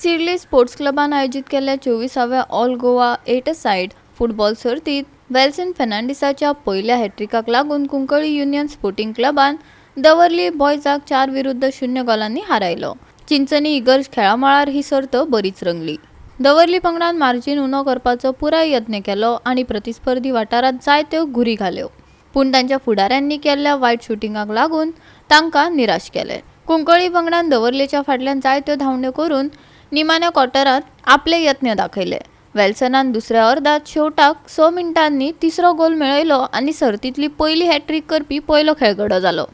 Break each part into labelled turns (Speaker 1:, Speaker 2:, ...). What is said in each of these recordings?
Speaker 1: सिर्ली sports क्लबान आयोजीत केल्ल्या 24व्या all Goa 8 side football सर्तीत वेल्सन फेर्नांडीसाच्या पयल्या हॅट्रिकाक लागून कुंकळी युनियन स्पोर्टिंग क्लबान दवर्ली बॉयजाक 4-0 गोलांनी हारायलो. चिंचणी इगर्ज खेळामळार ही सर्त बरीच रंगली. दवर्ली पंगडान मार्जीन उणो करपाचो पुराय यत्न केलो आनी प्रतिस्पर्धी वाठारांत जायत्यो घुरी घाल्यो, पूण तांच्या फुडाऱ्यांनी केल्ल्या वायट शुटिंगाक लागून तांकां निराश केले. कुंकळी पंगडान दवर्लेच्या फाटल्यान जायत्यो धांवड्यो करून निमाण्या क्वॉर्टरांत आपले यत्न दाखयले. वेल्सनान दुसऱ्या अर्दांत शेवटाक 6 मिनटांनी तिसरो गोल मेळयलो आनी सर्तींतली पयली हॅट्रीक करपी पयलो खेळगडो जालो.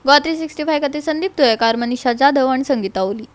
Speaker 1: गोवा 365 खातीर संदीप तुयेकार, मनीषा जाधव आनी संगीता ओली.